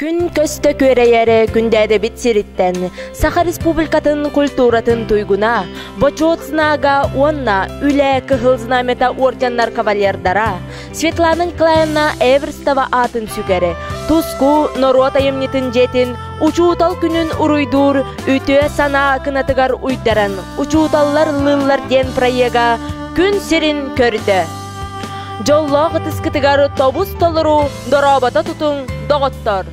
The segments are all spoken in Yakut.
Күн көстө күөрэйэр күндээдэбит сириттэн Саха Республикатын культуратын туйгуна, Бочуот знага уонна Үлэ Кыһыл Знамята орденнар кавалердара Светлана Николаевна Эверстова аатын сүгэр Туску норуот айымньытын дьиэтин учуутал күнүн уруйдуур үтүө санаа кынатыгар уйдаран учууталлар лыыллар диэн проега күн сирин көрдө. Дьоллоох ытыскытыгар тобус толору дорообото тутуҥ, доҕоттор!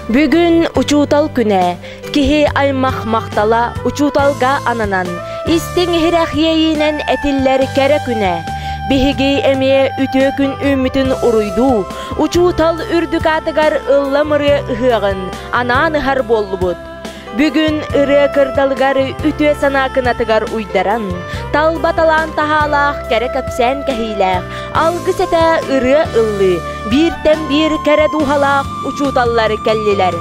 Бүгүн учуутал күнэ. Киһи аймах махтала учууталга ананан, истиҥ иһирэх иэйиинэн этиллэр кэрэ күнэ. Биһиги эмиэ үтүө күн үүммүтүн уруйдуу, учуутал үрдүк аатыгар ыллам ырыа ыһыаҕын анаан ыһар буоллубут. Бүгүн ырыа кырдалыгар үтүө санаа кынатыгар уйдаран, талба талаан таһаалаах кэрэ кэпсээн кэһиилээх, алгыс этэ ырыа ыллыы, бииртэн биир кэрэ дууһалаах учууталлар кэллилэр.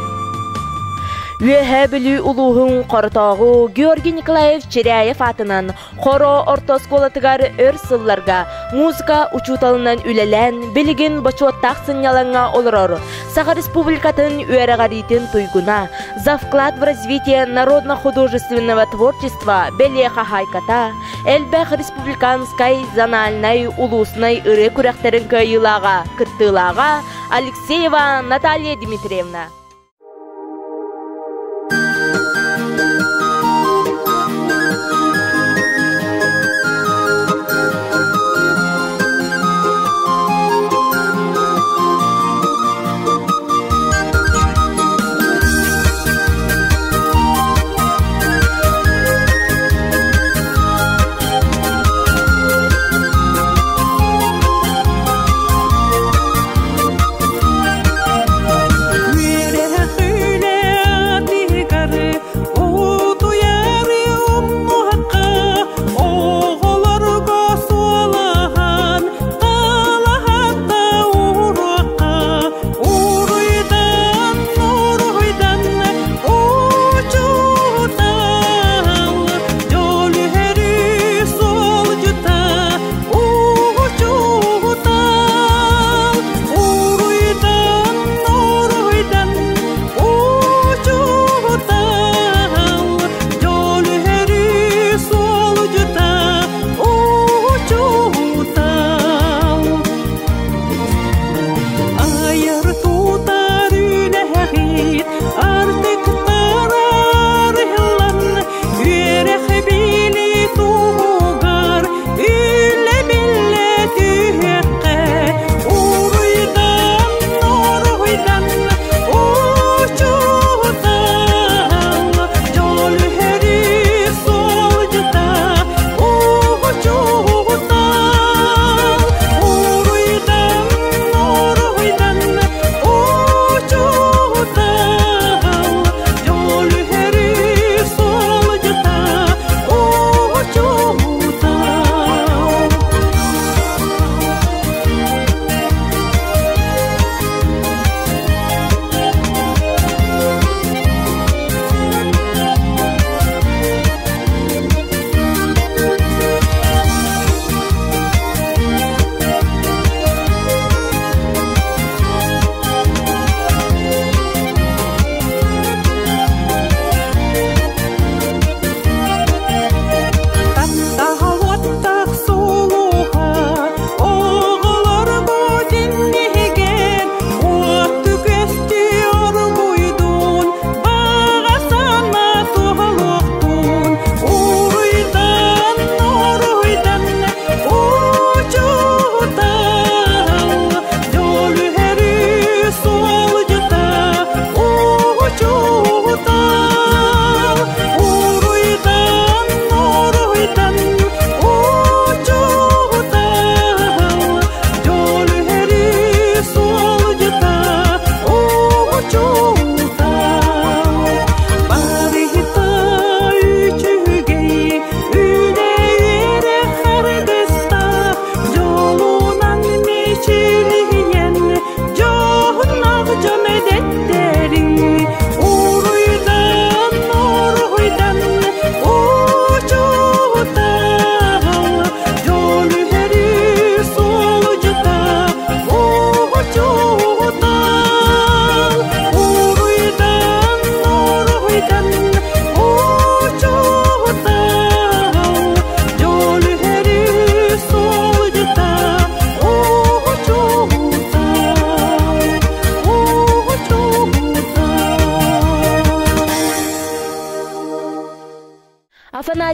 Үөһээ Бүлүү улууһун Хоротооҕу Георгий Николаевич Чиряев аатынан Хоро орто оскуолатыгар өр сылларга музыка учууталынан үлэлээн, билигин бочуоттаах сынньалаҥҥа олорор Саха Республикатын үөрэҕириитин туйгуна, за вклад в развитие народно-художественного творчества бэлиэ хаһаайката, элбэх республиканскай, зональнай, улууснай ырыа күрэхтэрин кыайыылааҕа, кыттыылааҕа Алексеева Наталья Дмитриевна.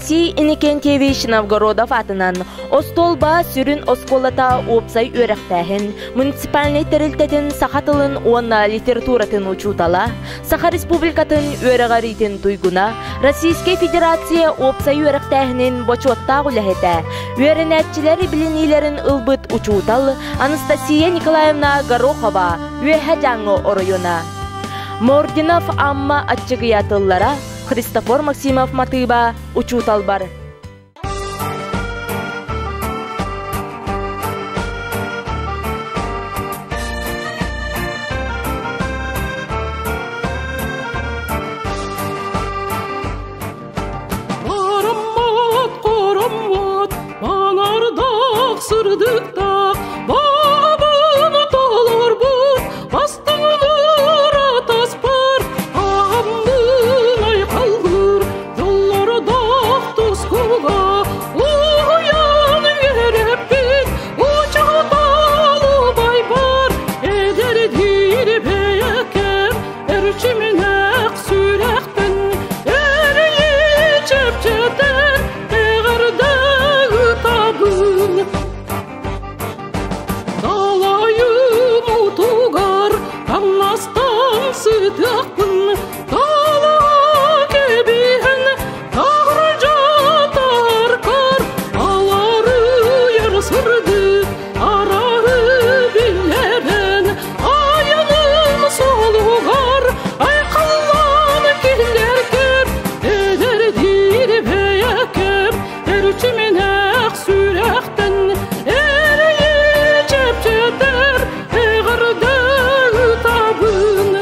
Афанасий Иннокентьевич Новгородов аатынан Остуолба сүрүн оскуолата уопсай үөрэхтээһин муниципальнай тэрилтэтин саха тылын уонна литературатын учуутала, Саха Республикатын үөрэҕириитин туйгуна, Российскай Федерация уопсай үөрэхтээһинин бочуоттаах үлэһитэ, үөрэнээччилэр билиниилэрин ылбыт учуутал Анастасия Николаевна Горохова, Үөһэ Дьааҥы оройуона. Мординов Амма аччыгыйа тыллара, Христофор Максимов матыыба, учууталбар. Араммат, короммот, манардах сырдыктах, бабын толорбут, бастыҥнар атаспар, аҕамнын айхаллыыр, дьоллордоох тускуга уһуйан үөрэппит учуутал убайбар эдэрдиир бэйэкэм эрчимнээх сүрэхпин эрийи чэпчэтэр эҕэрдэ ытабын. Далайым утугар таҥастан сытыахпын, тала кэбиһэн таһырдьа таркар, аларыйар сырдык арары биллэрэн, айаным суолугар айхаллаан киллэргэр, эдэрдиир бэйэкэм эрчиминээх сүрэхтэн эрэйи чэпчэтэр эҕэрдэ ытабын.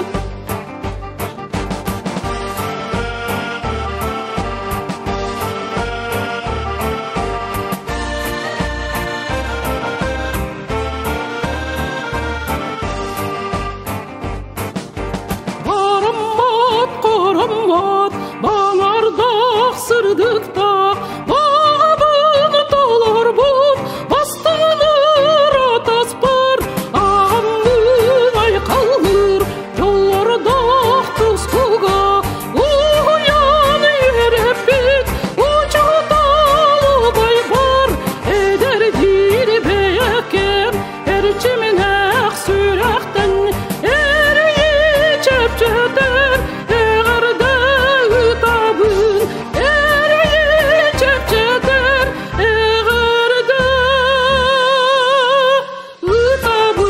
Бараммат, короммот, балардах сырдыктах, баҕабын толорбут, бастыҥнар атаспар, аҕаммын айхаллыыр, дьоллордоох тускуга уһуйан үөрэппит учуутал убайбар, эдэрдиир бэйэкэм эрчимнээх сүрэхтэн эрийи чэпчэтэр эҕэрдэ ытабын, эрийи чэпчэтэр эҕэрдэ ытабын.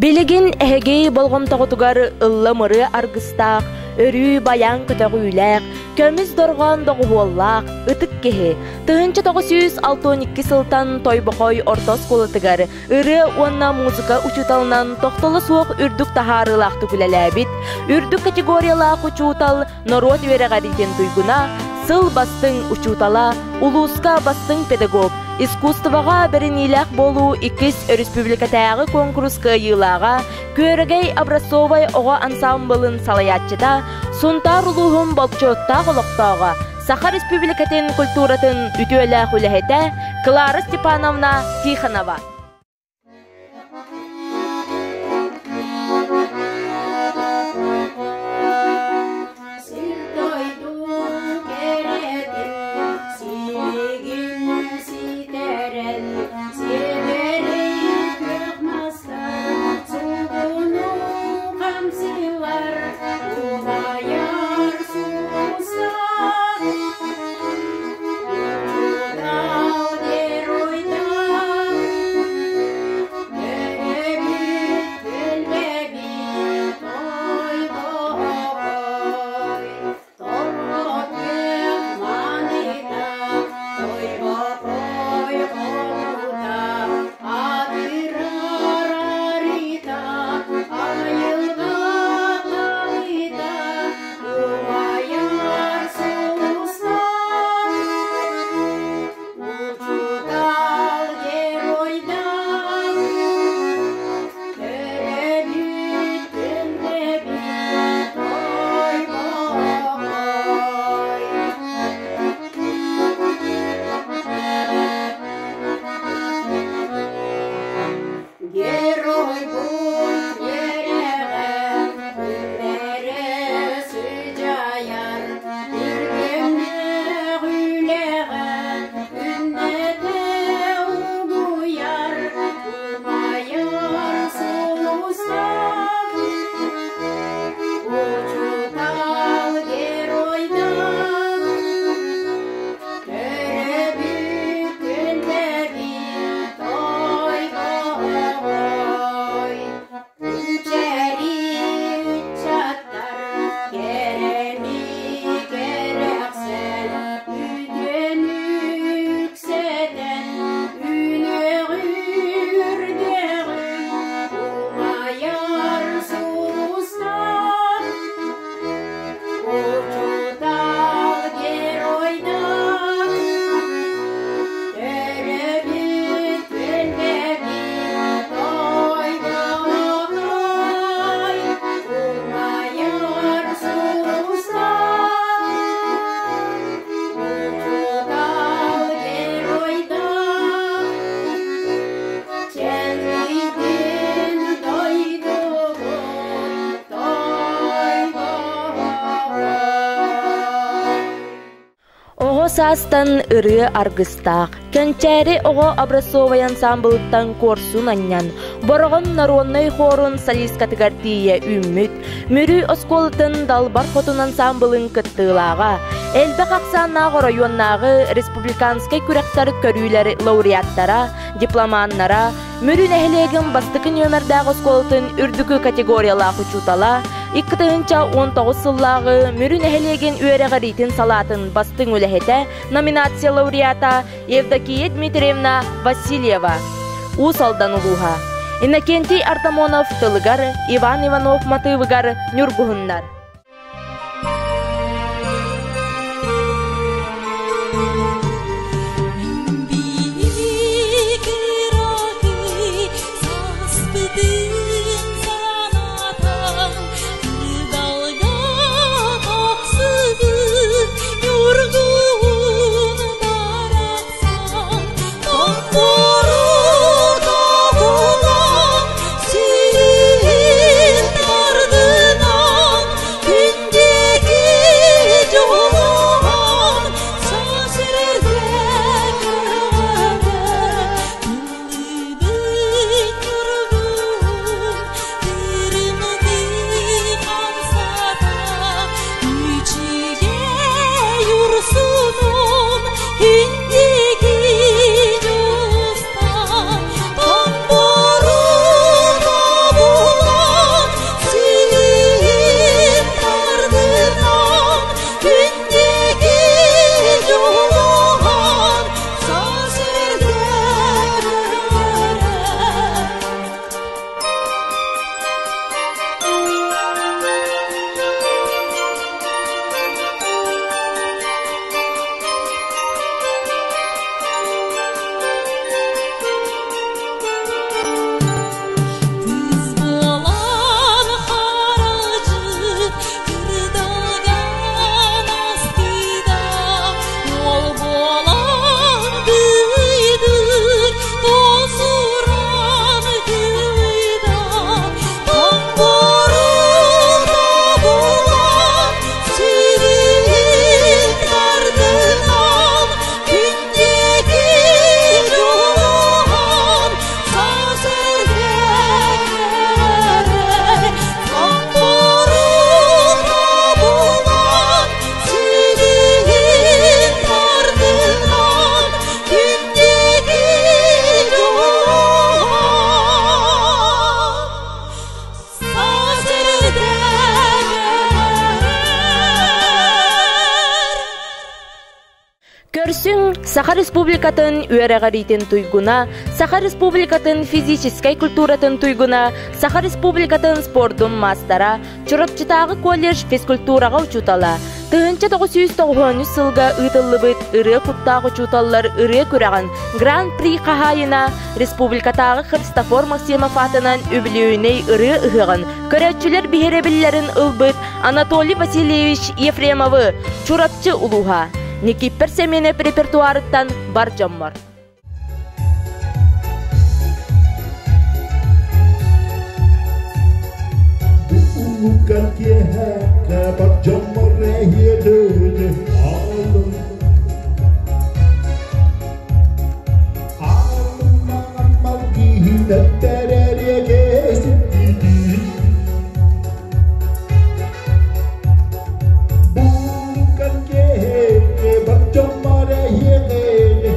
Билигин эһиги болҕомтоҕутугар ыллам-ырыа аргыстаах, өрүү байаан көтөҕүүлээх, көмүс дорҕоон доҕуһуоллаах ытык киһи 1962 сылтан Тойбохой орто оскуолатыгар ырыа уонна музыка учууталынан тохтоло суох үрдүк таһаарыылаахтык үлэлээбит, үрдүк категориялаах учуутал, норуот үөрэҕириитин туйгуна, сыл бастыҥ учуутала, улууска бастыҥ педагог, искусствоҕа бэриниилээх буолуу иккис өрөспүүбүлүкэтээҕи куонкурус кыайыылааҕа, Күөрэгэй образцовай оҕо ансаамбылын салайааччыта, Сунтаар улууһун болчуоттаах олохтооҕо, Саха Республикатын культуратын үтүөлээх үлэһитэ Клара Степановна Тихонова. Сир-дойду кэрэтин силигин ситэрэн, сиэдэрэй күөх мастар суугуну хамсыылар, умайар сулустар. Учуутал геройдар. саастан ырыа аргыстаах, Кэнчээри оҕо образцовай ансаамбылыттан куорсун анньан, Бороҕон народнай хуорун солисткатыгар тиийэ үүммүт, Мүрү оскуолатын Далбар Хотун ансаамбылын кыттыылааҕа, элбэх ахсааннаах оройуоннааҕы республиканскай күрэхтэр көрүүлэр лауреаттара, дипломаннара, Мүрү нэһилиэгин бастакы нүөмэрдээх оскуолатын үрдүкү категориялаах учуутала, 2019 сыллааҕы Мүрү нэһилиэгин үөрэҕириитин салаатын бастыҥ үлэһитэ, номинация лауреата Евдокия Дмитриевна Васильева, Уус Алдан улууһа. Иннокентий Артамонов тылыгар, Иван Иванов матыыбыгар Ньургуһуннар. Көрсүҥ Саха Республикатын үөрэҕириитин туйгуна, Саха Республикатын физическэй культуратын туйгуна, Саха Республикатын спордун маастара, Чурапчытааҕы колледж физкультураҕа учуутала, 1993 сылга ыытыллыбыт ырыа куттаах учууталлар ырыа күрэҕин Гран-при хаһаайына, республикатааҕы Христофор Максимов аатынан үбүлүөйүнэй ырыа ыһыаҕын көрөөччүлэр биһирэбиллэрин ылбыт Анатолий Васильевич Ефремовы Чурапчы улууһа Никиппер Семенов репертуарыттан бар дьоммор. Улукка киэһэ бар дьоммор эһиэдөөдө аалым. Аалым маҥан малгиһин эттэрээриэгэ ситтиитин. Булукка киэһэ бар дьоммор эһиэдөөдө.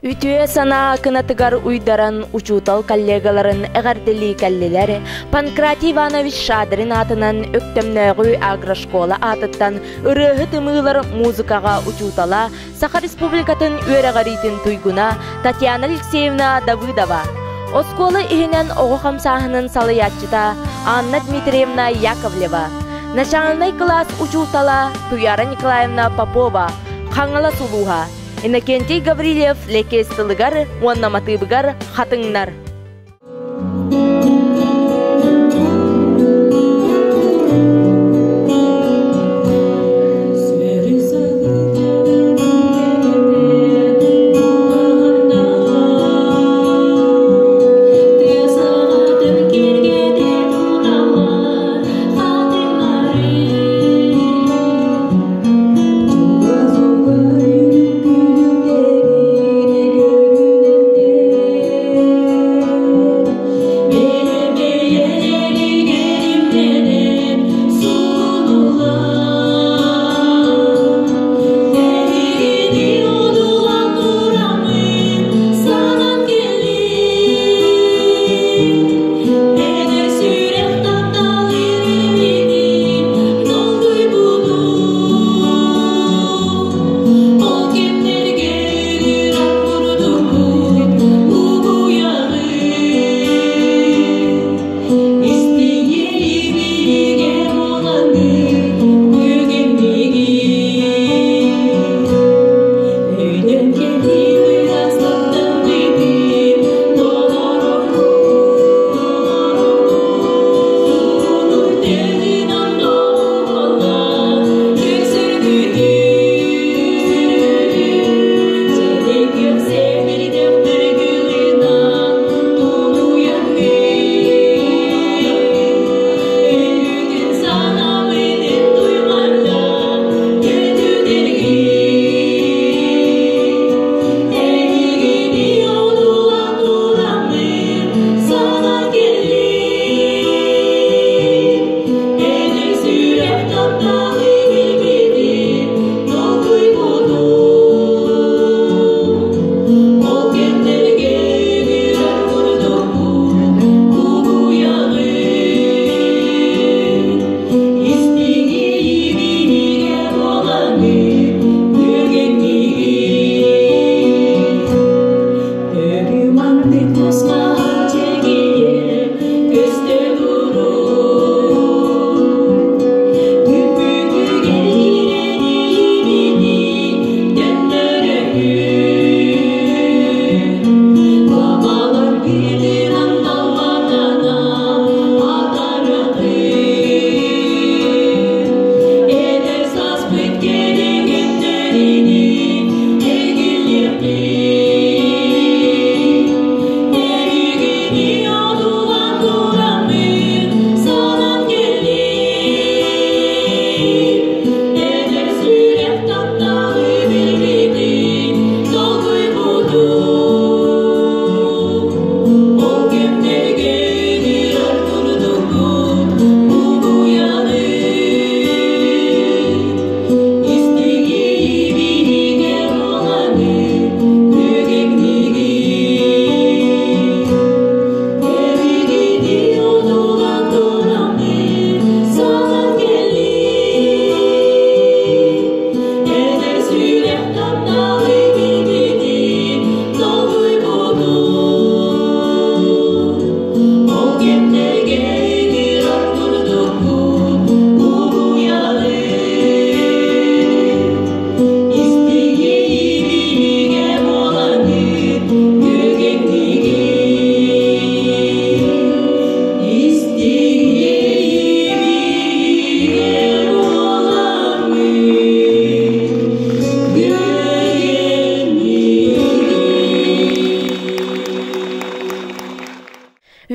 Үтүө санаа кынатыгар уйдаран учуутал коллегаларын эҕэрдэлии кэллилэр Панкратий Иванович Шадрин аатынан Өктөмнөөҕү агрошкола аатыттан ырыаһыт ымыылар музыкаҕа учуутала, Саха Республикатын үөрэҕириитин туйгуна Татьяна Алексеевна Давыдова, оскуола иһинэн оҕо хамсааһынын салайааччыта Анна Дмитриевна Яковлева, начальнай кылаас учуутала Туяра Николаевна Попова, Хаҥалас улууһа, Иннокентий Гаврильев Лэкиэс тылыгар уонна матыыбыгар хатыҥнар.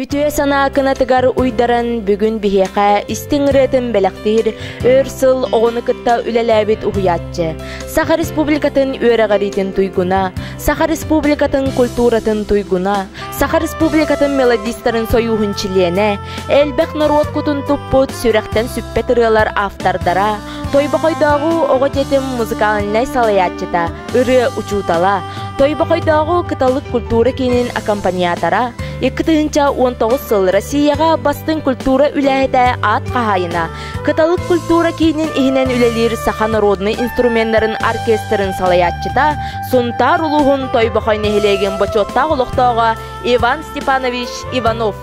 Үтүө санаа кынатыгар уйдаран бүгүн биһиэхэ истиҥ ырыатын бэлэхтиир өр сыл оҕону кытта үлэлээбит уһуйааччы, Саха Республикатын үөрэҕириитин туйгуна, Саха Республикатын культуратын туйгуна, Саха Республикатын мелодистарын сойууһун чилиэнэ, элбэх норуот кутун туппут сүрэхтэн сүппэт ырыалар автордара, Тойбохойдооҕу оҕо дьиэтин музыкальнай салайааччыта, ырыа учуутала, Тойбохойдооҕу Кыталык культура киинин аккомпаниатора, 2019 сыл Россияҕа бастыҥ культура үлэһитэ аат хаһаайына, Кыталык культура киинин иһинэн үлэлиир саха народнай инструменнарын оркестрын салайааччыта, Сунтаар улууһун Тойбохой нэһилиэгин бочуоттаах олохтооҕо Иван Степанович Иванов.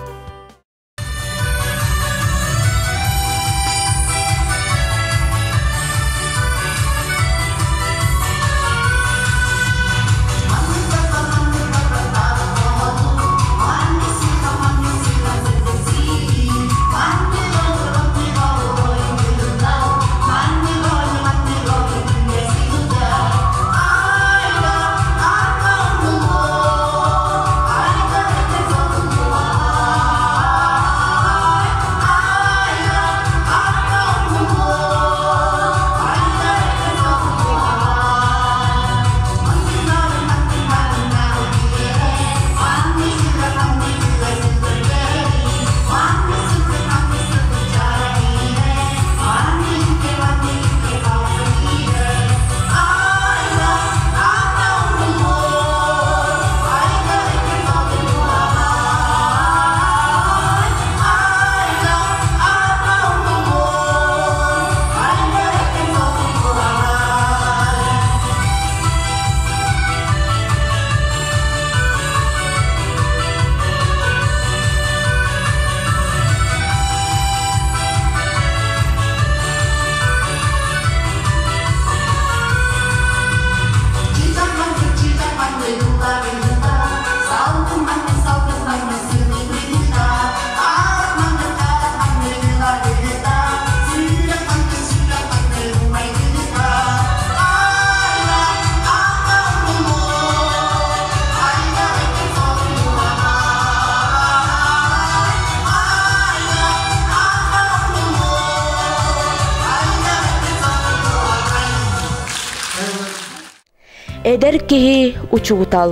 Эдэр киһи учуутал,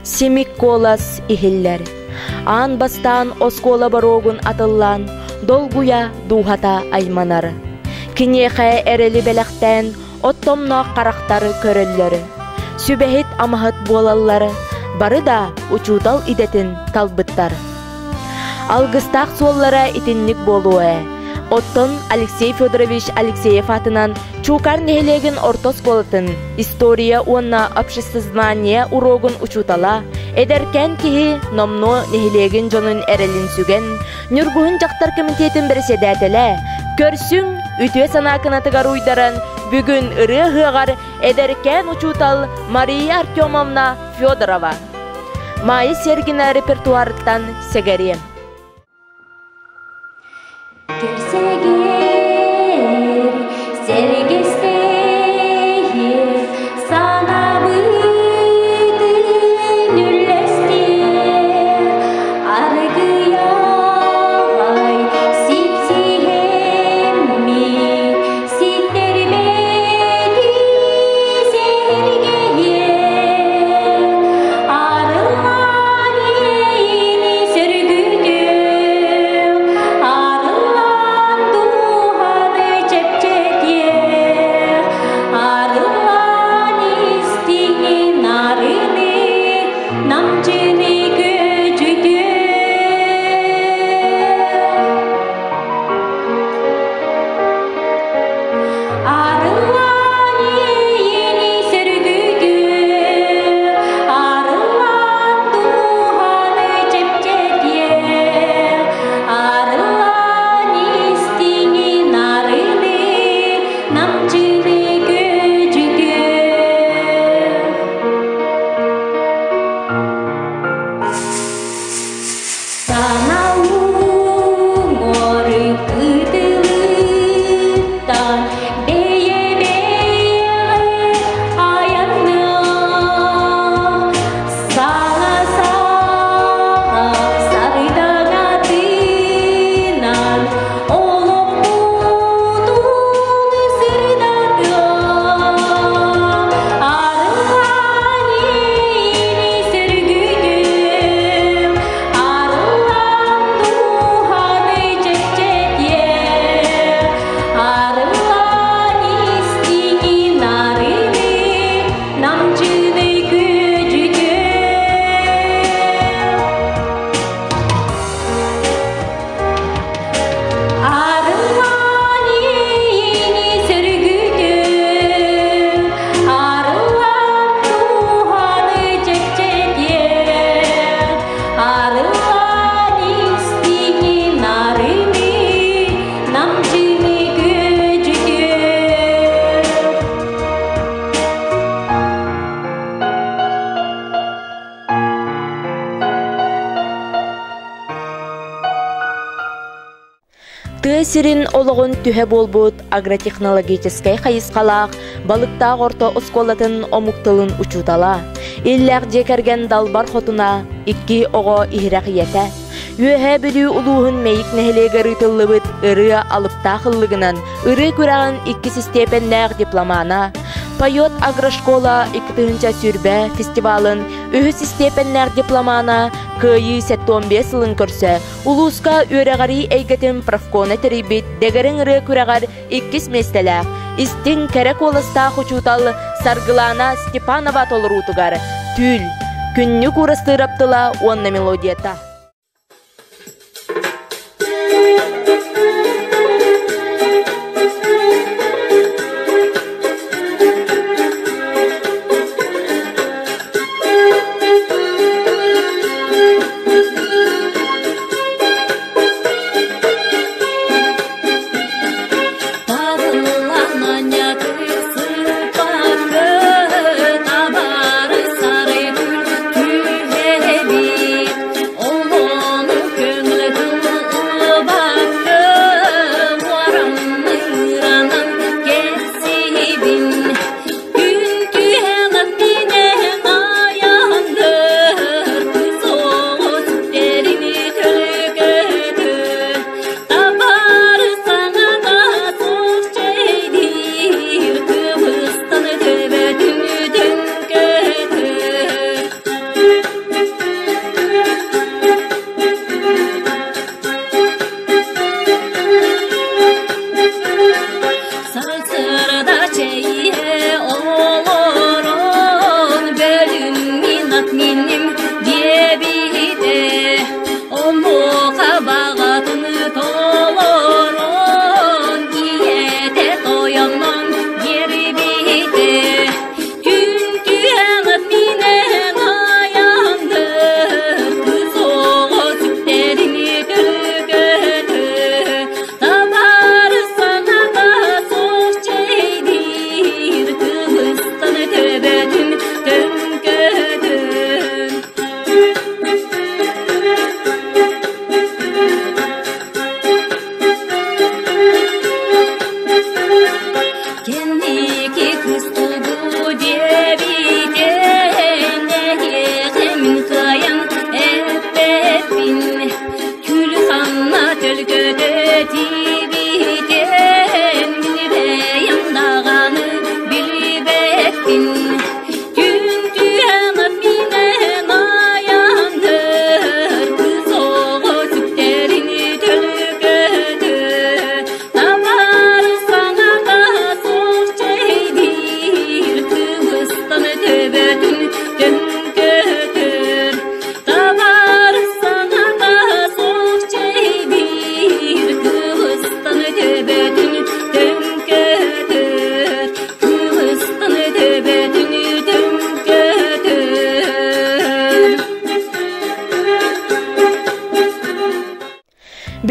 симик куолас иһиллэр. Аан бастаан оскуола боруогун атыллаан, долгуйа дууһата айманар. Киниэхэ эрэли бэлэхтээн, оттомноох харахтары көрөллөр. Сүбэһит амаһыт буолаллар, бары да учуутал идэтин талбыттар. Алгыстаах суоллара итинник буолуо ээ. Оттон Алексей Федорович Алексеев аатынан Чуукаар нэһилиэгин орто оскуолатын история уонна обществознание уруогун учуутала, эдэркээн киһи номнуо нэһилиэгин дьонун эрэлин сүгэн, Ньургуһун дьахтар кэмитиэтин бэрэссэдээтэлэ, көрсүҥ, үтүө санаа кынатыгар уйдаран, бүгүн ырыа ыһыаҕар эдэркээн учуутал Мария Артемовна Федорова. Майя Сергина репертуарыттан сэгэриэм. Көрсөгөр, сэргэстэһиэ, санаабытын үллэстиэх, аргыйаҕай сипсиһэммит, ситтэрбэти сэргэһиэ, арыллан иэйини сөргүтүө. Тыа сирин олоҕун түһэ буолбут агротехнологическай хайысхалаах Балыктаах орто оскуолатын омук тылын учуутала, иллээх дьиэ кэргэн далбар хотуна, икки оҕо иһирэх ийэтэ, Үөһээ Бүлүү улууһун Мэйик нэһилиэгэр ыытыллыбыт ырыа алыптаах ыллыгынан ырыа күрэҕин иккис истиэпэннээх дипломана, Поет агрошкола 2020 фестивалын үһүс истиэпэннээх дипломана Кыайыы 75 сылын көрсө улууска үөрэҕирии эйгэтин профкона тэрийбит Дэгэрэҥ ырыа күрэҕэр иккис миэстэлээх, истиҥ кэрэ куоластаах учуутал Саргылаана Степанова толоруутугар «Түүл», «Күннүк уурастыырап тыла уонна мелодията».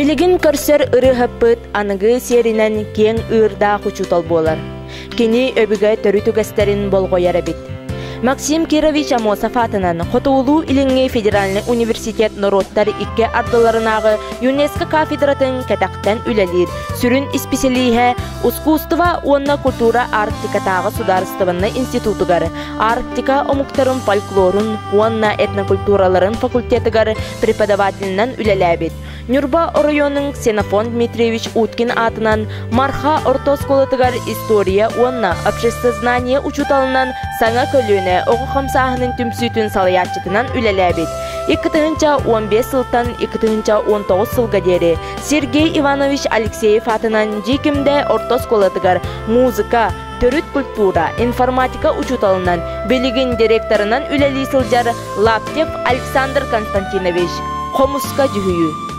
Билигин көрсөр ырыаһыппыт аныгы сиэринэн киэҥ ыырдаах учуутал буолар. Кини өбүгэ төрүт үгэстэрин болҕойор эбит. Максим Кирович Амосов аатынан Хотугулуу-Илиҥҥи федеральнай университет норуоттар икки ардыларынааҕы ЮНЕСКО кафедратын кэтэхтэн үлэлиир сүрүн исписэлииһэ Искусство уонна культура Арктикатааҕы судаарыстыбаннай институтугар Арктика омуктарын фольклорун уонна этнокультураларын факультетыгар преподавателинэн үлэлээбит Ньурба оройуонун Ксенофонт Дмитриевич Уткин аатынан Марха орто оскуолатыгар история уонна обществознание учууталынан саҥа көлүөнэ оҕо хамсааһынын түмсүүтүн салайааччытынан үлэлээбит. 2015 сылтан 2019 сылга диэри Сергей Иванович Алексеев аатынан Дьиикимдэ орто оскуолатыгар музыка, төрүт культура, информатика учууталынан, билигин директорынан үлэлии сылдьар Лаптев Александр Константинович хомуска дьүһүйүү.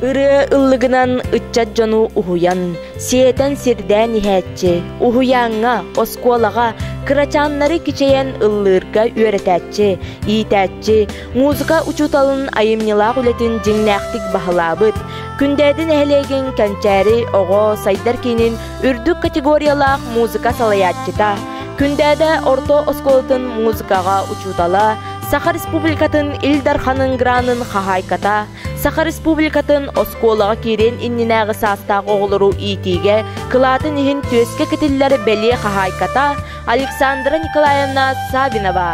Ырыа ыллыгынан ыччат дьону уһуйан, сиэтэн-сирдээн иһээччи, уһуйааҥҥа, оскуолаҕа кырачааннары кичэйэн ыллыырга үөрэтээччи, иитээччи, музыка учууталын айымньылаах үлэтин дьиҥнээхтик баһылаабыт, Күндээдэ нэһилиэгин Кэнчээри оҕо сайдар киинин үрдүк категориялаах музыка салайааччыта, Күндээдэ орто оскуолатын музыкаҕа учуутала, Саха Республикатын Ил Дарханын гранын хаһаайката, Саха Республикатын оскуолаҕа киириэн иннинээҕи саастаах оҕолору иитиигэ кылаатын иһин түөскэ кэтиллэр бэлиэ хаһаайката Александра Николаевна Савинова.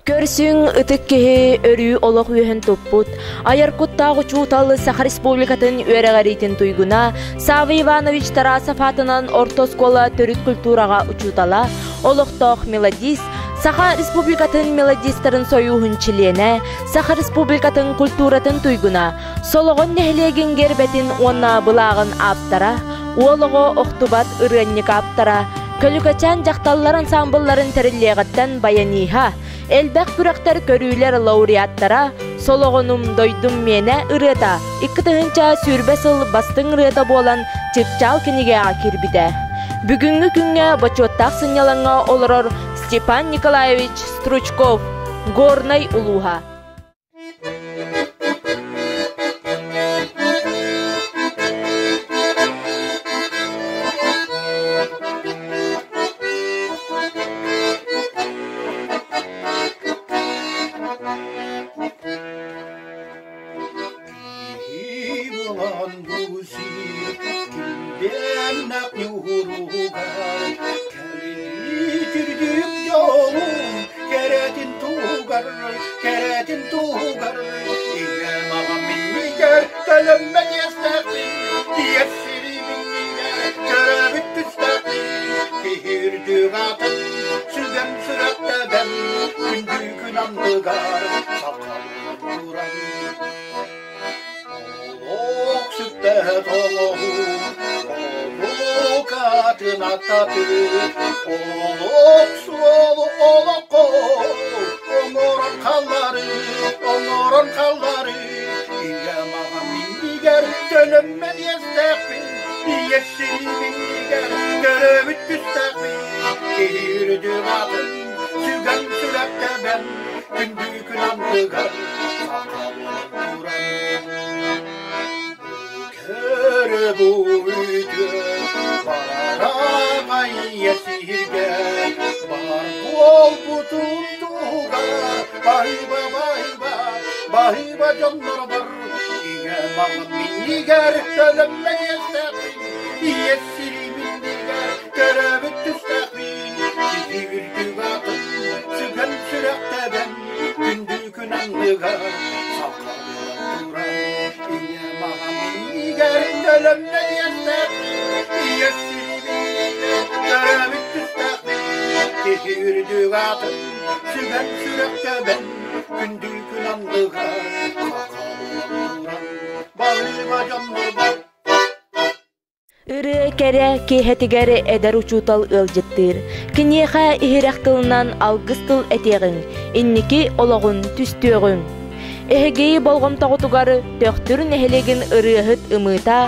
Көрсүҥ ытык киһи өрүү олох үөһүн туппут, айар куттаах учуутал Саха Республикатын үөрэҕириитин туйгуна Савва Иванович Тарасов аатынан орто оскуола төрүт культураҕа учуутала, олохтоох мелодист, Саха Республикатын мелодистарын сойууһун чилиэнэ, Саха Республикатын культуратын туйгуна, Солоҕон нэһилиэгин гербэтин уонна былааҕын ааптара, уол оҕо охтубат ырыанньык ааптара, Көлүкэчээн дьахталлар ансаамбылларын тэриллиэҕиттэн баяниһа, элбэх күрэхтэр көрүүлэр лауреаттара, Солоҕонум дойдум миэнэ ырыата 2020 сыл бастыҥ ырыата буолан Чыпчаал кинигэҕэ киирбитэ. Бүгүҥҥү күҥҥэ бочуоттаах сынньалаҥҥа олорор Степан Николаевич Стручков, Горнай улууһа. үрдүк атын сүгэн сүрэхтэбэн күндү күн анныгар сахалыы туран Олох сүппэт олоҕу олук атын аттатыы олох суолу олоххо оҥорон халлары оҥорон халлары ийэ маҕан иннигэр төлөммөн иэстээхпин ийэ сирим иннигэр төрөөбүт түстээхпин киһи үрдүк атын сүгэн сүрэхтэбэн күндү күн андыгар сахалыы туран Көрө бу үтүө бараҕай сиргэ бар буолбутун туһугар баһыыба баһыыба баһыыба дьоннорбор ийэ маҕан минньигэр төлөммө иэстээхпин ийэ сири минньигэр төрөөбүт түстээхпин киһи үрдүк атын сүгэн сүрэхтэбэн күндү күн анныгар сахалыы туран ийэ маҕан минньигэр төлөмнө иэстээхпин ийэ сири минньигэр төрөөбүт түстээхпин киһи үрдүк атын сүгэн сүрэхтэбэн күндү күн анныгар сахалыы туран балыыба дьоннорбор Ырыа кэрэ киэһэтигэр эдэр учуутал ыалдьыттыыр. Киниэхэ иһирэх тылынан алгыс тыл этиэҕиҥ, инники олоҕун түстүөҕүҥ. Эһиги болҕомтоҕутугар Төхтүр нэһилиэгин ырыаһыт ымыыта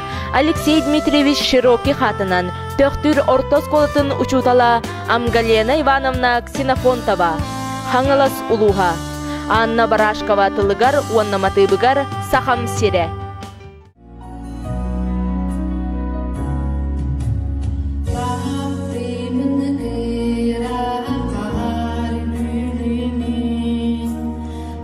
Алексей Дмитриевич Широких аатынан Төхтүр орто оскуолатын учуутала Амгалена Ивановна Ксенофонтова, Хаҥалас улууһа, Анна Барашкова тылыгар уонна матыыбыгар Сахам сирэ.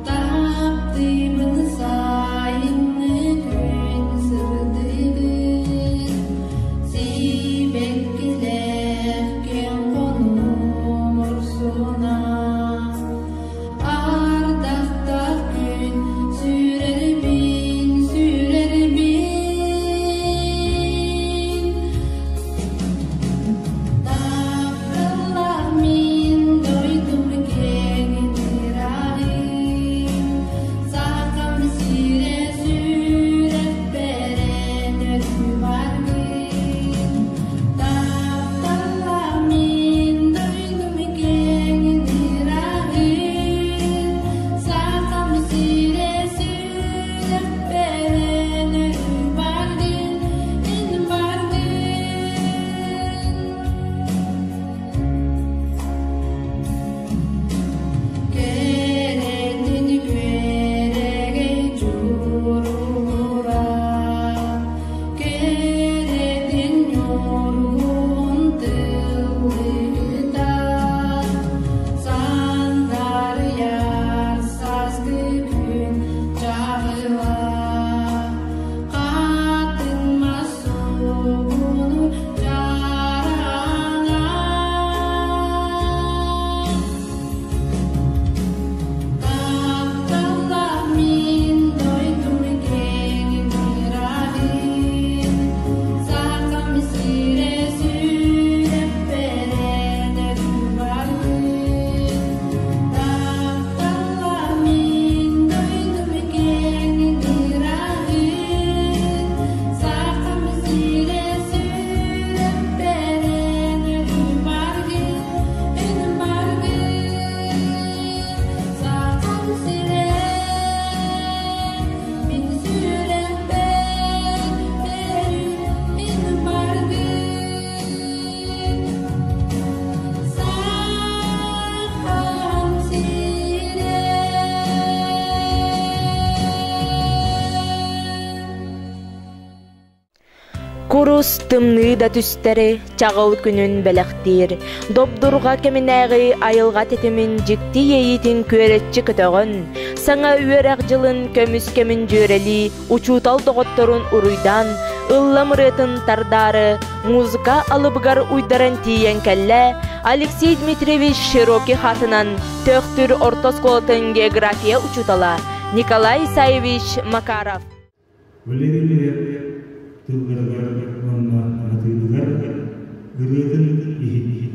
Таптыыбын сайыҥҥы күн сырдыгын, сибэккилээх киэҥ хонуум урсуна. Ардахтаах күн сүүрэрбин, сүүрэрбин. Тапталлаах мин дойдум киэҥин ырааҕын, Сахам сирэ сүрэхпэрэн өрүү баргын. Тапталлаах мин дойдум киэҥин ырааҕын, Сахам сирэ сүрэхпэрэн өрүү баргын, эн баргын. Кэрэтин күөрэгэй дьурура, кэрэтин ньургун тыллыта, сандарыйар сааскы күн чаҕыла, хатыҥ мас сугуну чараҥа. Тапталлаах мин дойдум киэҥин ырааҕын, Сахам сирэ сүрэхпэрэн өрүү баргын. Тапталлаах мин дойдум киэҥин ырааҕын, Сахам сирэ сүрэхпэрэн өрүү баргын, эн баргын. Сахам сирэ мин сүрэхпэр өрүү эн баргын. Сахам сирэ. Курус тымныы да түстэри чаҕыл күнүн бэлэхтиир, добдурҕа кэминээҕи айылҕа тэтимин дьикти иэйиитин күөрэччи көтөҕөн, саҥа үөрэх дьылын көмүс кэмин дьүөрэлии учуутал доҕотторун уруйдаан, ыллам ырыатын тардаары музыка алыбыгар уйдаран тиийэн кэллэ Алексей Дмитриевич Широких аатынан Төхтүр орто оскуолатын география учуутала Николай Исаевич Макаров. Валерий Лерер тылларыгар уонна матыыбыгар ырыатын иһит.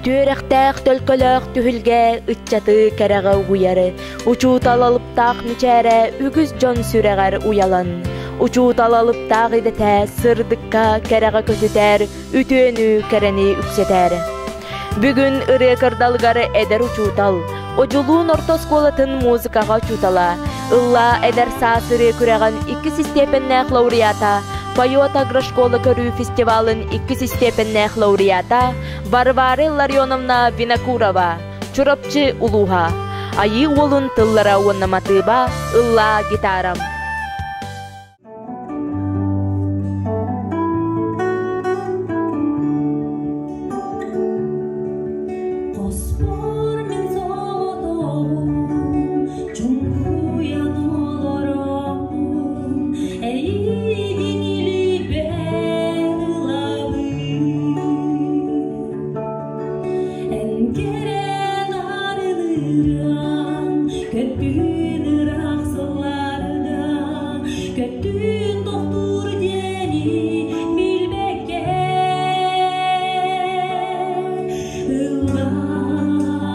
Түөрэхтээх төлкөлөөх түһүлгэ ыччаты кэрэҕэ угуйары, учуутал алыптаах мичээрэ үгүс дьон сүрэҕэр уйалан, учуутал алыптаах идэтэ сырдыкка кэрэҕэ көтүтэр, үтүөнү кэрэни үксэтэр. Бүгүн ырыа кырдалыгар эдэр учуутал, Одьулуун орто оскуолатын музыкаҕа учуутала, Ыллаа эдэр саас ырыа күрэҕин иккис истиэпэннээх лауреата, Поет агрошкола көрүү фестивалын иккис истиэпэннээх лауреата Варвара Илларионовна Винокурова, Чурапчы улууһа. Айыы уолун тыллара уонна матыыба «Ыллаа гитарам». Хоспор мин соҕотоҕум, чуҥкуйан олоробун, эйигин илиибэр ылабын. Эн кэрэн арылыран, көттүн ыраах сылларга, көттүн тохтуур диэни билбэккэ. Ыллаа,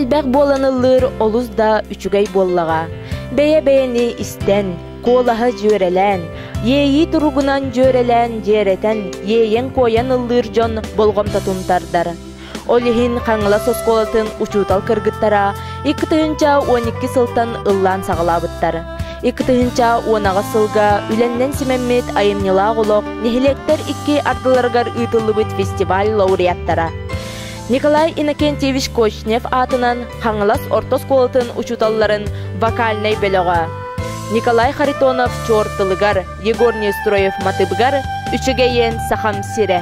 Элбэх буолан ыллыыр олус да үчүгэй буоллаҕа. Бэйэ-бэйэни истэн, куолаһы дьүөрэлээн, иэйии туругунан дьүөрэлээн дьиэрэтэн, иэйэн-куойан ыллыыр дьон болҕомтотун тардар. Ол иһин Хаҥалас оскуолатын учуутал кыргыттара 2012 сылтан ыллаан саҕалаабыттар. 2018 сылга үлэннэн симэммит айымньылаах олох нэһилиэктэр икки ардыларыгар ыытыллыбыт фестиваль лауреаттара. Николай Иннокентьевич Кочнев аатынан Хаҥалас орто оскуолатын учууталларын вокальнай бөлөҕө. Николай Харитонов чуор тылыгар, Егор Нестроев матыбыгар «Үчүгэйиэн Сахам сирэ».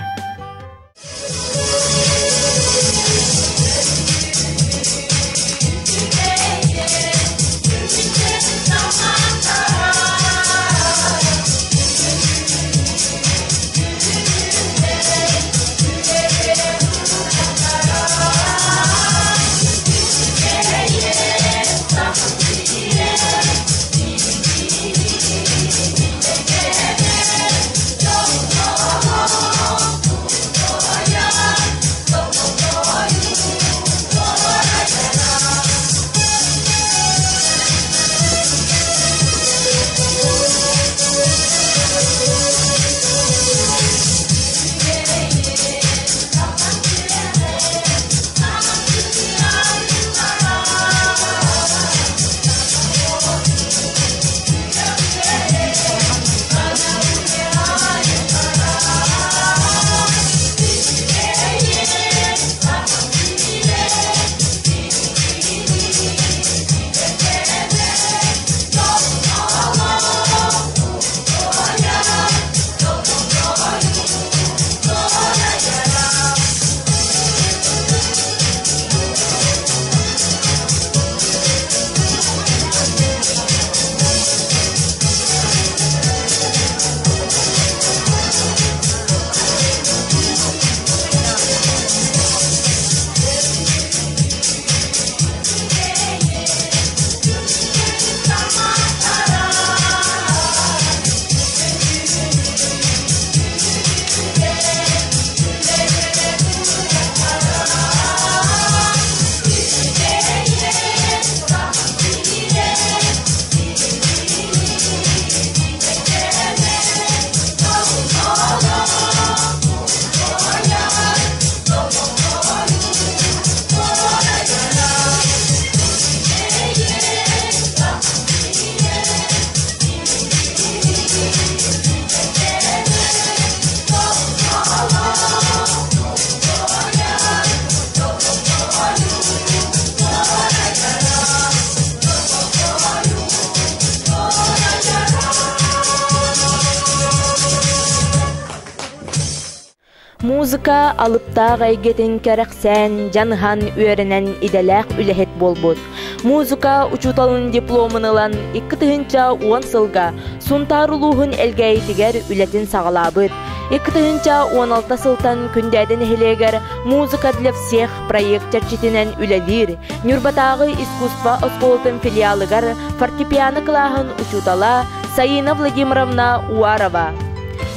Музыка алыптаах эйгэтин кэрэхсээн, дьаныһан үөрэнэн идэлээх үлэһит буолбут. Музыка учууталын дипломун ылан 2010 сылга Сунтаар улууһун Элгээйитигэр үлэтин саҕалаабыт. 2016 сылтан Күндээдэ нэһилиэгэр «Музыка для всех» проект чэрчитинэн үлэлиир Ньурбатааҕы искусство оскуолатын филиалыгар фортепиано кылааһын учуутала Саина Владимировна Уарова.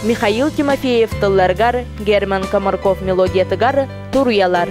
Михаил Тимофеев тылларыгар, Герман Комарков мелодиятыгар туруйалар.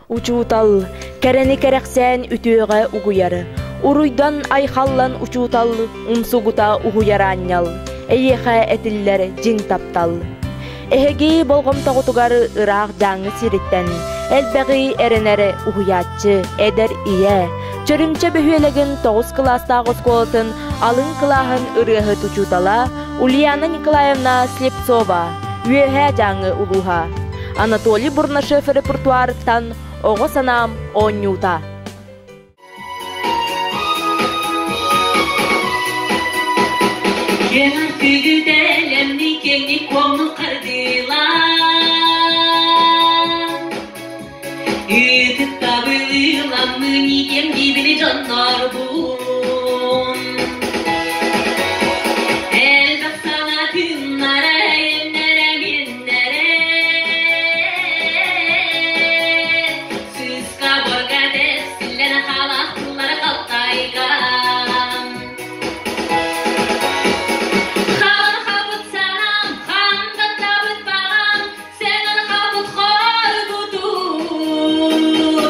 Учуутал, кэрэни кэрэхсээн үтүөҕэ угуйар, уруйдан айхаллан учуутал умсугута уһуйар аанньал, эйиэхэ этиллэр дьиҥ таптал. Эһиги болҕомтоҕутугар ыраах Дьааҥы сириттэн элбэҕи эрэнэр уһуйааччы, эдэр ийэ, Чөрүмчэ бөһүөлэгин тоҕус кылаастаах оскуолатын алын кылааһын ырыаһыт учуутала Ульяна Николаевна Слепцова, Үөһээ Дьааҥы улууһа. Анатолий Бурнашев репертуарыттан «Оҕо санаам оонньуута». Кэҥ күгүтэлэмни кэҥи куоҥну хардыылаан Ыытыттабылыыламмы никем дибили дьоннорбун Элбэх саҥа тыыннара эмнэрэ миннэрэ Сыыска борга тэпсиллэн халахтылар халтайга Хаан хабыт санаам, хаан баттабыт баҕам, сэнэн хабыт хоргутуу,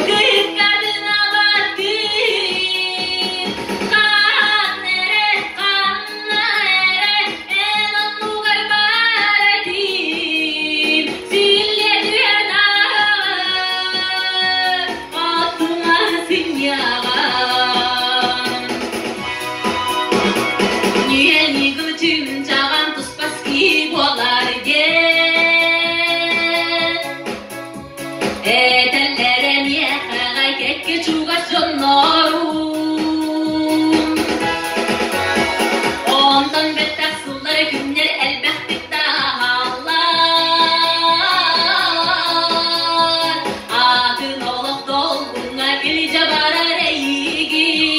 кыыккатын абаттыыр. Хаан эрэ, ханна эрэ, эн оннугар баар этим, силлиэ түһэн ааҕар, оттума сынньаҕан. Ньүөлньүгү чымчаҕан туспаски буолар диэн Этэллэр эмиэхэҕэ кэккэ чугас дьоннорум. Онтон бэттэх сыллар күннэр элбэхтик тааһаллар. Атын олох долгуҥҥа илдьэ барар эйигин.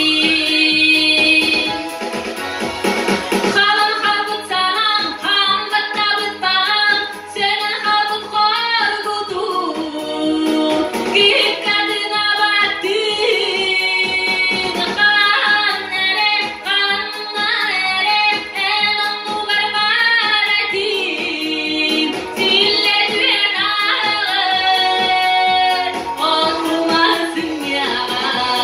Халан халбыт санаам, хаан баттаабыт баҕам, сөнөн хаалбыт хоргутуу. Киккатын абаттыын, хаан эрэ, ханна эрэ, эн оннугар баар этим. Силлэ түһэн ааҕар, отума сынньаҕам.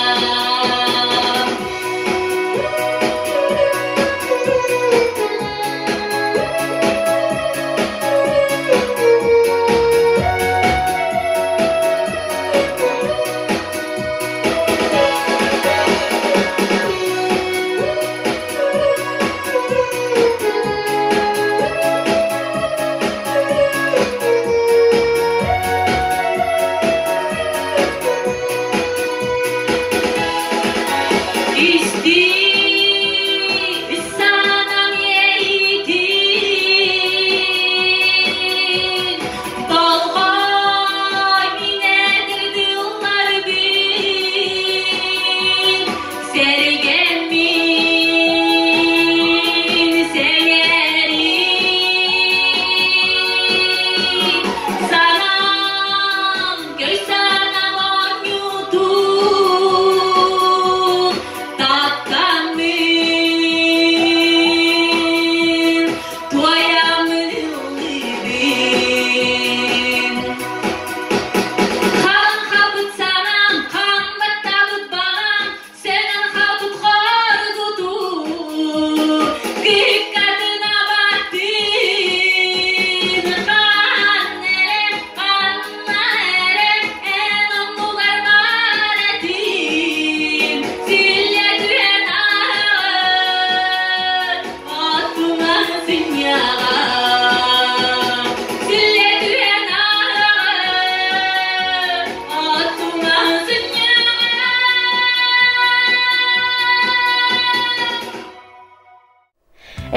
Исти санам иэйиитин, Долгой минэдир дылларбын, Сэргэммин сэҥээрин, Санаам, көй санаам оонньуутун, Таптаммын, туойаммын ыллыыбын. Хаан хабыт санаам, хаан баттаабыт баҕам, сэнэн хаалбыт хоргутуу. Кыккатын абаттыын, хаан эрэ, ханна эрэ, эн оннугар баар этим. Силлэ түһэн ааҕар, оттума сынньаҕар. Силлэ түһэн ааҕар, оттума сынньаҕар.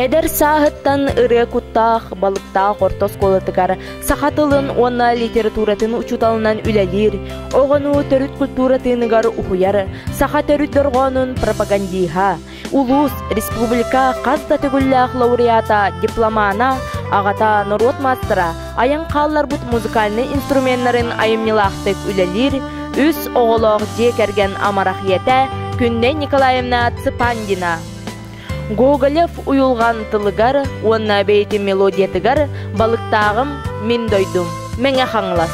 Эдэр сааһыттан ырыа куттаах, балыктаах орто оскуолатыгар саха тылын уонна литературатын учууталынан үлэлиир, оҕону төрүт культура тыыныгар уһуйар, саха төрүт дорҕоонун пропагандиһа, улуус, республика хас да төгүллээх лауреата, дипломана, аҕата норуот маастара, айан хаалларбыт музыкальнай инструменнарын айымньылаахтык үлэлиир, үс оҕолоох дьиэ кэргэн амарах ийэтэ Күннэй Николаевна Цыпандина. Гоголев уйулҕан тылыгар уонна бэйэтин мелодиятыгар «Балыктааҕым мин дойдум» Мэҥэ Хаҥалас.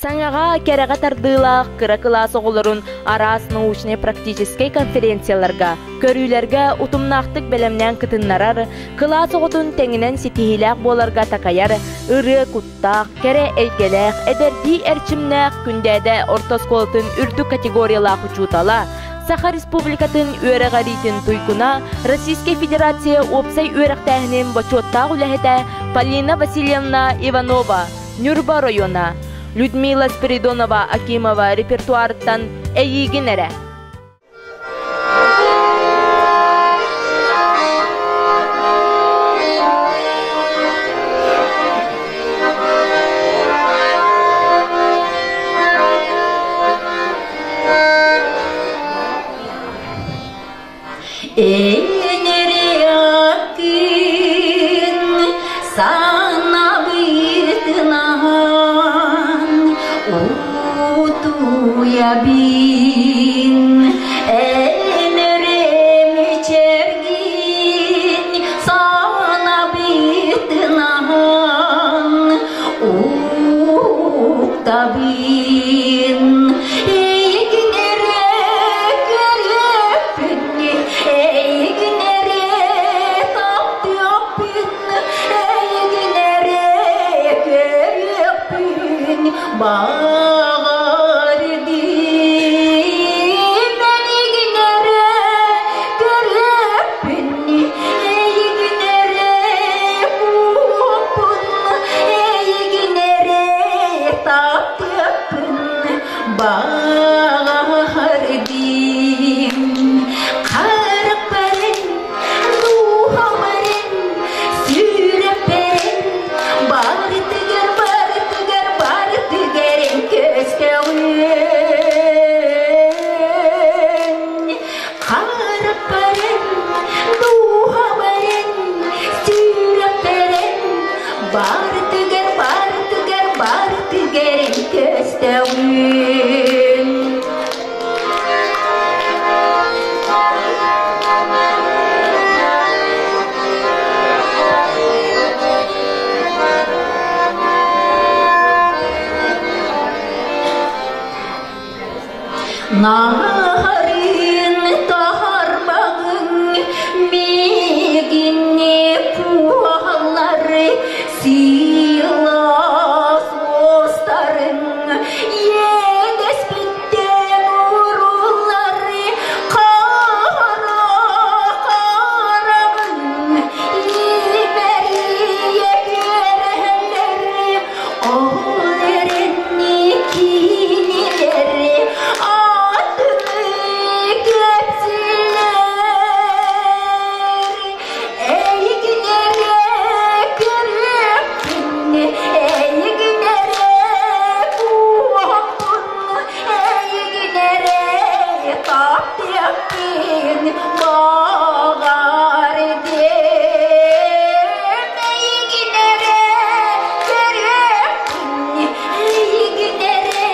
Саҥаҕа кэрэҕэ тардыылаах кыра кылаас оҕолорун араас научнай-практическай конференцияларга, көрүүлэргэ утумнаахтык бэлэмнээн кытыннарар, кылаас оҕотун тэҥинэн ситиһиилээх буоларга такайар ырыа куттаах, кэрэ эйгэлээх, эдэрдии эрчимнээх Күндээдэ орто оскуолатын үрдүк категориялаах учуутала, Саха Республикатын үөрэҕириитин туйгуна, Российскай Федерация уопсай үөрэхтээһинин бочуоттаах үлэһитэ Полина Васильевна Иванова, Ньурба оройуона, Людмила Спиридонова Акимова репертуарыттан «Эйиигин эрэ». Энериакын санабытынан утуябин энерем чергин санабытынан уктабин Баҕардым харахпарын, дууһабарын, сүрэхпэрин барытыгар, барытыгар, барытыгар көстөҕүн. Харахпарын, дууһабарын, сүрэхпэрин барытыгар, барытыгар, барытыгар көстөҕүн. Нарын таһарбагын мигинне пуаллары сыйлас остарын едэспиттен уруллары қара қарағын имәрие көрәләре ол кинилери атыны кепсилер эйигинере көрөппүн эйигинере куоппун эйигинере таптыаппын баҕардым эйигинере көрөппүн эйигинере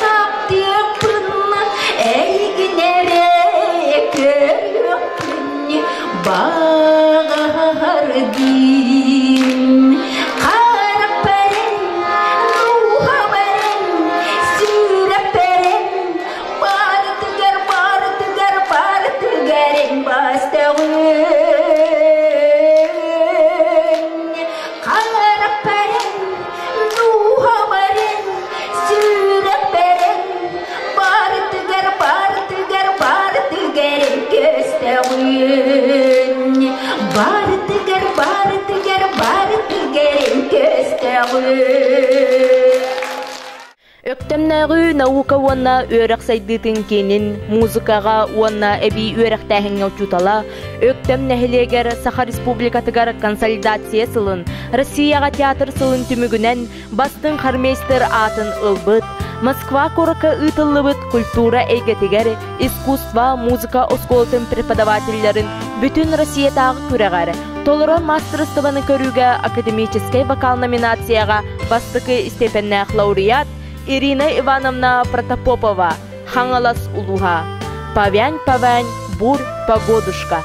таптыаппын эйигинере көрөппүн баҕардым харахпарын дууһабарын сүрэхпэрин барытыгар барытыгар барытыгар бастаҕын харахпарын дууһабарын сүрэхпэрин барытыгар барытыгар барытыгар көстөҕүн барытыгар барытыгар барытыгар көстөҕүн. Өктөмнөөҕү наука уонна үөрэх сайдыытын киинин музыкаҕа уонна эбии үөрэхтээһиҥҥэ учуутала, Өктөм нэһилиэгэр Саха Республикатыгар консолидация сылын, Россияҕа театр сылын түмүгүнэн бастыҥ хормейстер аатын ылбыт, Москва куоракка ыытыллыбыт культура эйгэтигэр искусство, музыка оскуолатын преподавателлэрин бүтүн Россиятааҕы күрэҕэр толору маастарыстыбаны көрүүгэ академическай вокал номинацияҕа бастакы степеннээх лауреат Ирина Ивановна Протопопова, Хаҥалас улууһа. Павянь, павянь, бур, погодушка.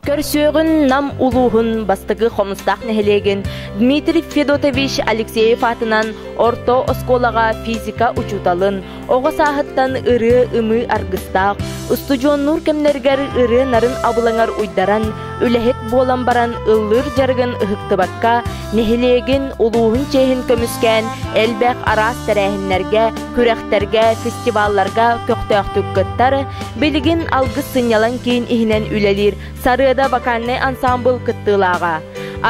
Көрсүөҕүн Нам улууһун бастакы Хомустаах нэһилиэгин Дмитрий Федотович Алексеев аатынан орто оскуолаҕа физика учууталын, оҕо сааһыттан ырыа-ымыы аргыстаах, устудьуоннуур кэмнэригэр ырыа нарын абылаҥар уйдаран, үлэһит буолан баран ыллыыр дьарыгын ыһыктыбакка, нэһилиэгин, улууһун чиэһин көмүскээн элбэх араас тэрээһиннэргэ, күрэхтэргэ, фестивалларга көхтөөхтүк кыттар, билигин Алгыс сынньалаҥ киин иһинэн үлэлиир Сарыада вокальнай ансаамбыл кыттыылааҕа.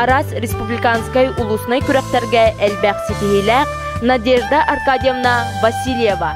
Араас республиканскай улуснай күрэхтэргэ элбэх ситиһиилээх Надежда Аркадьевна Васильева.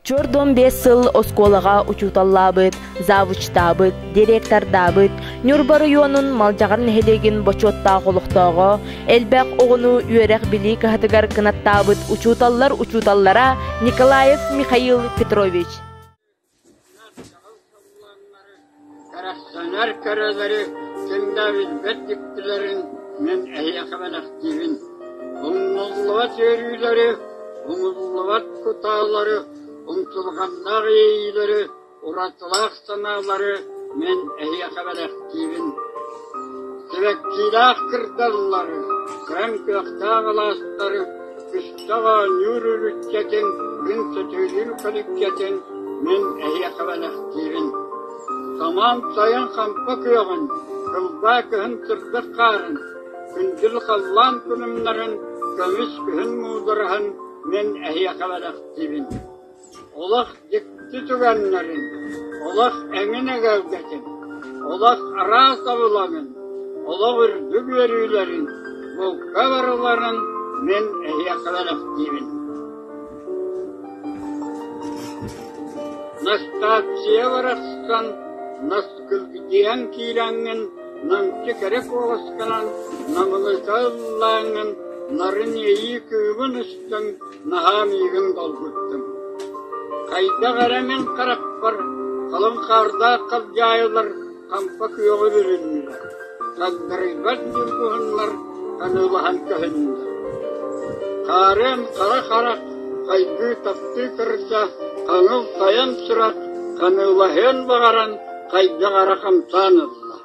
Чордон 5 сыл оскуолаҕа учууталлаабыт, завучтаабыт, директордаабыт, Ньурба оройуонун Малдьаҕар нэһилиэгин бочуоттаах олохтооҕо, элбэх оҕону үөрэх-билии кыһатыгар кынаттаабыт учууталлар учууталлара Николаев Михаил Петрович. Кэрэхсэнэр кэрэлэри ким да билбэт дьиктилэрин мин эһиэхэ бэлэхтиибин. Умнуллубат үөрүүлэри, умуллубат кутаалары, умсулҕаннаах иэйиилэри, уратылаах санаалары мин эһиэхэ бэлэхтиибин. Сибэккиилээх кырдаллары, күөн кыахтаах алаастары, күстэх оонньуур үрүччэтин, күн сөтүөлүүр көлүккэтин мин эһиэхэ бэлэхтиибин. Самаан сайын хампа күөҕүн, кылбаа кыһын сырдык хаарын, күндүл халлаан күлүмнэрин, көмүс күһүн муудараһын мин эһиэхэ бэлэхтиибин. Олох дьикти түгэннэрин, олох эҥин эгэлгэтин, олох араас абылаҥын, олох үрдүк үөрүүлэрин, булка барыларын мин эһиэхэ бэлэхтиибин. Настааччыйа барахсан наскылдьыйан киирэҥҥин, намчы кэрэ куоласканан намылыта ыллааҥҥын, нарын иэйии кыымын устан наһаа миигин долгуттуҥ. Хайдах эрэ мин харахпар халыҥ хаардаах халдьаайылар хампа күөҕү бүрүннүлэр, хагдарыйбат ньургуһуннар ханыылаһан көһүннүлэр. Хаарыан хара харах хайгыы таптыы кырса, хаҥыл тайан сурах ханыылаһыан баҕаран хайдах эрэ хамсаан ылла.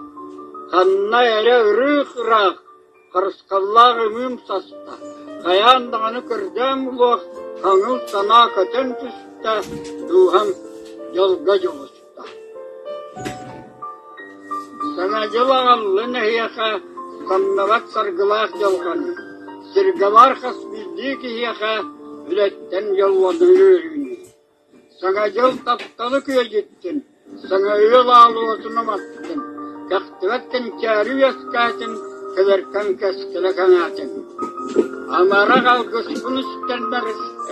Ханна эрэ ырыых-ыраах Харысхаллаах ымыым саста, хайаан даҕаны көрдөөн булуох хаҥыл санаа көтөн түстэ, дууһам дьолго дьулуста. Саҥа дьыл аҕаллын эһиэхэ самныбат саргылаах дьылҕаны, сиргэ баар хас биирдии киһиэхэ үлэттэн дьоллонуу үөрүүнү. Саҥа дьыл тапталы күөдьүттүн, саҥа ыал аалуотун уматтын, кэхтибэт кэнчээри үөскээтин, кэлэркэн кэскилэ кэҥээтин. Амарах алгыспын истэннэр,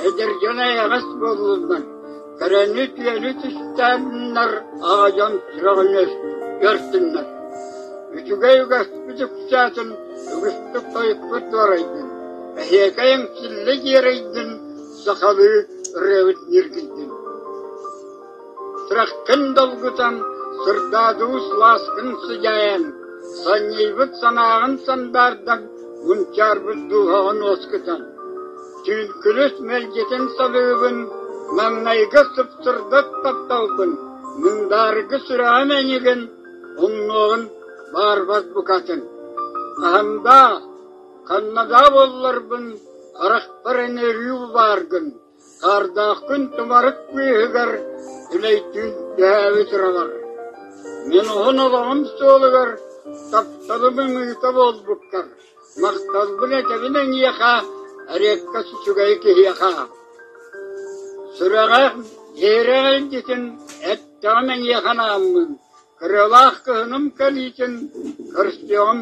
эдэр дьон эйэҕэс буоллуннар, кэрэни түөнү түстээннэр, аҕа дьон сүрэҕин үөртүннэр. Үчүгэй үгэспит үксээтин, үгүстүк тойукпут дуорайдын, эһиэкэй эҥсиллэ дьиэрэйдин, сахалыы ырыабыт ньиргийдин. Сүрэххин долгутан, сырдаадуу сылааскын сыдьаайан, санньыйбыт санааҕын сандаардан, мунчаарбыт дууһаҕын уоскутан. Түүн-күнүс мэлдьитин саныыбын, маҥнайгы сыпсырдык тапталбын, мындааргы сүрэҕим эйигин, умнуоҕун баарбат букатын. Аһымдаа, Ханна буолларбын, харахпар эн өрүү бааргын, хаардааххын тумарык быыһыгар түлэйдүүн түһээбит ыралар. Мин уһун олоҕум суолугар тапталым ымыыта буолбуккар, махталбын этэбин эйиэхэ, эриэккэс үчүгэй киһиэхэ. Сүрэҕэ иһирэх илдьитин эттэҕим эйиэхэ анааммын, Кырыалаах кыһыным кэлиитин көрсүөҕүм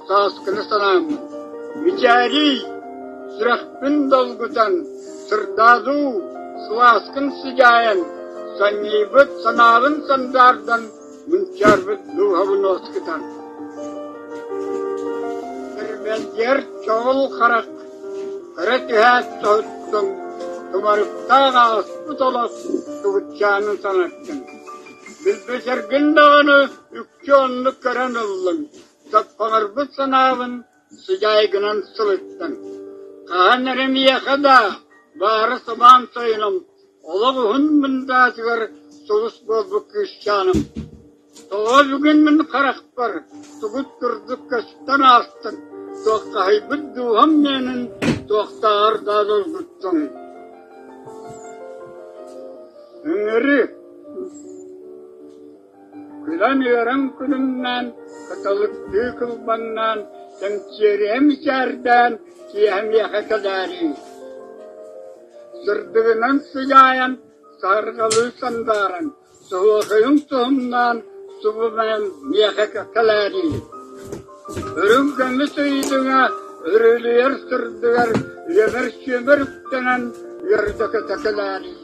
сааскыны санааммын. Мичээрий, сүрэхпин долгутан, сырдаадуу, сылааскын сыдьаайан, санньыйбыт санаабын сандаардан, мунчаарбыт дууһабын уоскутан. Сирбэлдьэр чоҕул харах, көрө түһээт соһуттуҥ, тумарыктаах ааспыт олох тугутчаанын санаттыҥ. Билбэтэргин даҕаны үкчү оннук көрөн ыллыҥ, саппаҕырбыт санаабын сыдьаайгынан сылыттыҥ. Хаһан эрэ миэхэ да баара самаан сайыным, олох уһун мындаатыгар сулус буолбут кыысчааным. Тоҕо бүгүн мин харахпар тугут курдук көстөн аастыҥ, туоххаһыйбыт дууһам миэнин туохтааҕар да долгуттуҥ. Ыҥырыы Күлэн-үөрэн күлүмнээн, кыталыктыы кылбаҥнаан, кэмчиэрийэ мичээрдээн, киэһэ миэхэ кэлээрий. Сырдыгынан сыдьаайан, саһарҕалыы сандааран, суһуохайын суһумнаан, субумайан миэхэ кэлээрий. Үрүҥ көмүс ыйдыҥа үрүлүйэр сырдыгар үөмэр-сүөмэр үктэнэн үөрдэ-көтө кэлээрий.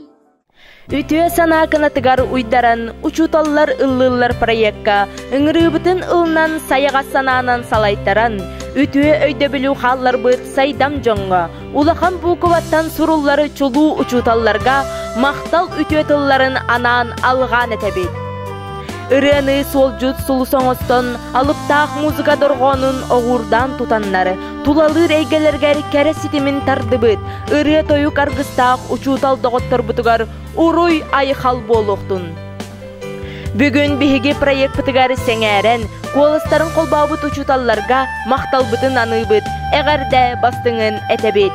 Үтүө санаа кынатыгар уйдаран, учууталлар ыллыыллар проекка ыҥырыыбытын ылынан сайаҕас санаанан салайтаран, үтүө өйдөбүлү хаалларбыт сайдам дьоҥҥо, улахан буукубаттан суруллар чулуу учууталларга махтал үтүө тылларын анаан алҕаан этэбит. Ырыаны суолдьут сулус оҥостон, алыптаах музыка дорҕоонун оҕуурдаан тутаннар, тулалыыр эйгэлэргэр кэрэ ситимин тардыбыт, ырыа-тойук аргыстаах учуутал доҕотторбутугар уруй-айхал буолуохтун! Бүгүн биһиги проекпытыгар сэҥээрэн, куоластарын холбообут учууталларга махталбытын аныыбыт, эҕэрдэ бастыҥын этэбит.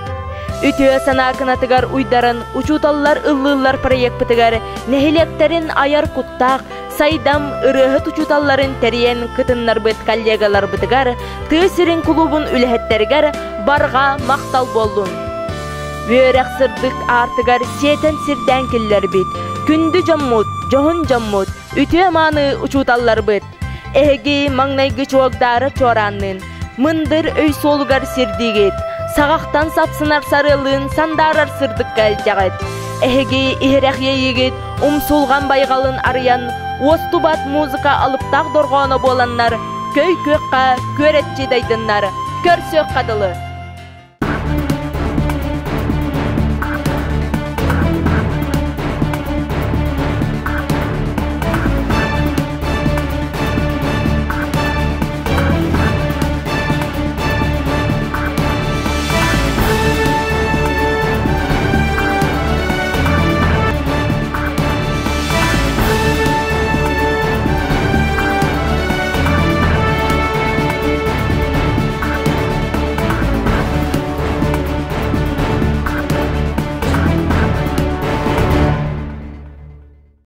Үтүө санаа кынатыгар уйдаран учууталлар ыллыыллар проекпытыгар нэһилиэктэрин айар куттаах сайдам ырыаһыт учууталларын тэрийэн кытыннарбыт коллегаларбытыгар, тыа сирин кулуубун үлэһиттэригэр барҕа махтал буоллун! Үөрэх сырдык аартыгар сиэтэн сирдээн киллэрбит, күндү дьоммут, дьоһун дьоммут, үтүө-мааны учууталларбыт! Эһиги маҥнайгы чуогдаара чуораанныын, мындыр өй суолугар сирдиигит, саҕахтан сапсынар сарыалыын сандаарар сырдыкка илдьэҕит. Эһиги иһирэх иэйиигит умсулҕан байҕалын арыйан, уостубат музыка алыптаах дорҕооно буоланнар, көй күөххэ күөрэччи дайдыннар, көрсүөххэ дылы!